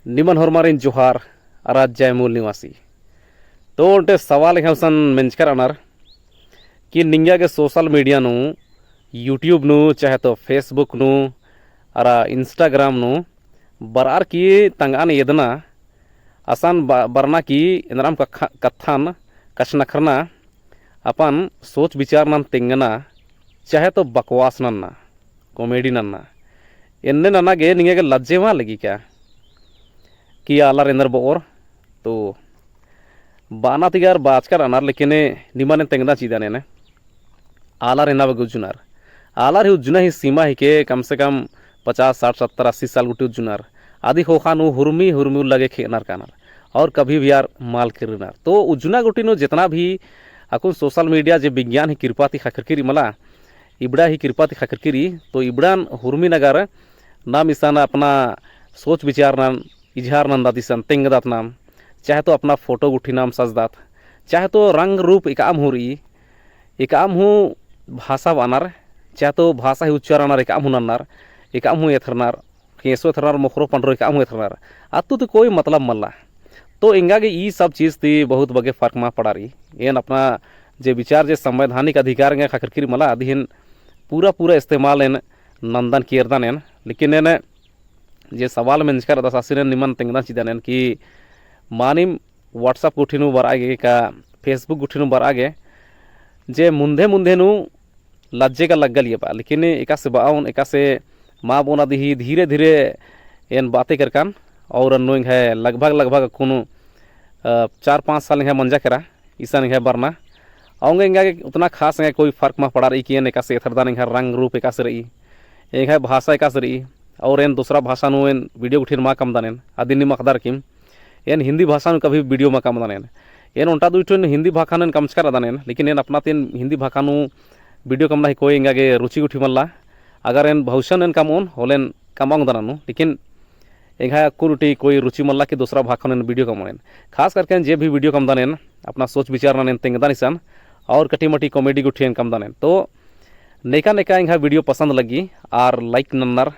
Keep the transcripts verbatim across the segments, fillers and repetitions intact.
निमन होरमारिन जोहार अरा जय मूल निवासी। तो ओन्टे सवाल एंग्है हुसन मेंजकर अनर कि निंगा गे social media नू, YouTube नू, चाहे तो Facebook नू, अरा Instagram नू बरअर की तंगआन एदना, असन ब-, बरना की एन्दराम कख-, कत्थन कछनखरना, अपन सोच विचार नन तेंगना, चाहे तो बकवास नन्ना, comedy नन्ना। एन्ने नना गे निंगा गे लज्जे मल लगी का? कि आलर एन्देर बओर, तो बअना ती गा बाचकर अनर, लेकिन निमन एन तेंगदा चिदन एन। आलर एन्ना बग्गे उज्जुनर। आलर ही उज्जना ही सीमा हिके कम से कम पचास, साठ, सत्तर, अस्सी साल गूटी उज्जुनर। अदी ख़ोख़ा नू हुरमी, हुरमी उल्ला गे खेअनर कानर। और कभी भी आर मल किर्रनर। तो उज्जना गूटी नू जेतना भी अक्कुन social media जे विज्ञान ही किरपा ती ख़क्खरकी रई मला, इबड़ा ही किरपा ती ख़क्खरकी रई, तो इबड़न हुरमी नगर नाम इसन अपना सोच विचार नन इजहार नन्दत इसन तेंगदत नाम, चाहे तो अपना photo गूटी नाम सजदत, चाहे तो रंग रूप एकअम हूँ रई, एकअम हूँ भाषा बअनर, चाहे तो भाषा ही उच्चारण अनर एकअम हूँ नन्नर, एकअम हूँ एथरनर, केसो एथरनर, मोखरो पंडरो एकअम हूँ एथरनर, अत्तु ती कोई मतलब मल्ला। तो एंगा गे ई सब चीज ती बहुत बग्गे फर्क मल पड़ा रई। एन अपना जे विचार, जे संवैधानिक अधिकार एंगा ख़क्खरकी रई मला, अदिहिन पूरा पूरा इस्तेमाल एन नन्दन केरदन एन, लेकिन एन जे सवाल मेंजकर रअदस आसिन एन निमन तेंगदन चिदन एन कि मानिम WhatsApp गूटी नू बरआ गे का Facebook गूटी नू बरआ गे जे मुन्धे मुन्धे नू लज्जे का लग्गल एबा, लेकिन एकासे बओन, एकासे मल बओन अदी ही धीरे धीरे एन बाते केरकन। और अन्नु एंग्है लगभग लगभग अक्कुन, अ, चार पाँच साल एंग्है मंजा केरा इसन एंग्है बरना। औंगे एंगा गे उतना खास एंगा कोई फर्क मल पड़ा रई कि एन एकासे एथरदन, एंग्है रंग रूप एकासे रई, एंग्है भाषा एकासे रई, और एन दोसरा भाषा नू एन video गूटी नू मल कमदन एन, अदिन नीम अख़दर किम। एन हिंदी भाषा नू कभी video मल कमदन एन। एन ओन्टा दुई ठो हिंदी भाखा नू एन कमचकर रअदन एन, लेकिन एन अपना ती एन हिंदी भाखा नू video कमना ही कोई एंगा गे रुचि गूटी मल्ला। अगर एन भविष्य नू एन कमओन, होले एन कमआ ओंगदन अन्नु, लेकिन एंग्है अक्कुन गूटी कोई रुचि मल्ला कि दोसरा भाखा नू एन video कमओन एन। खास करके एन जे भी video कमदन एन, अपना सोच विचार नन एन तेंगदन इसन, और कटी मटी comedy गूटी एन कमदन एन। तो नेका नेका एंग्है video पसंद लग्गी आर like नन्नर,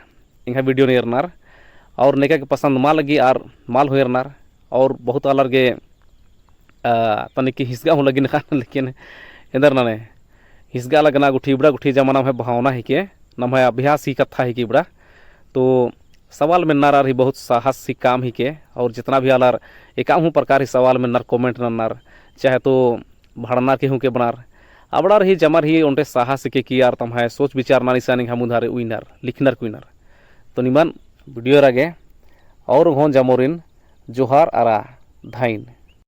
एंग्है video नू एरनर, और नेका गे पसंद मल लग्गी आर मल हूँ एरनर, और बहुत आलर गे, अ, तनिक हिसगा हूँ लग्गी नखा, लेकिन एन्देर नने हिसगा लगना गूटी इबड़ा गूटी जमा नम्है भावना हिके, नम्है अभ्यास ही कत्था हिके इबड़ा। तो सवाल मेन्नर आर ही बहुत साहस ही काम हिके, और जेतना भी आलर एकअम हूँ प्रकार ही सवाल मेन्नर, comment नन्नर, चाहे तो भड़नर के हूँ के बनर, अबड़ार ही जमर ही ओन्टे साहस हिके कि आर तम्है सोच विचार नन इसन एंग्है मुन्धारे उइनर, लिखनर कुइनर। तो निमन video एरा गे और ओंघोन जमोरिन जोहार अरा धइन।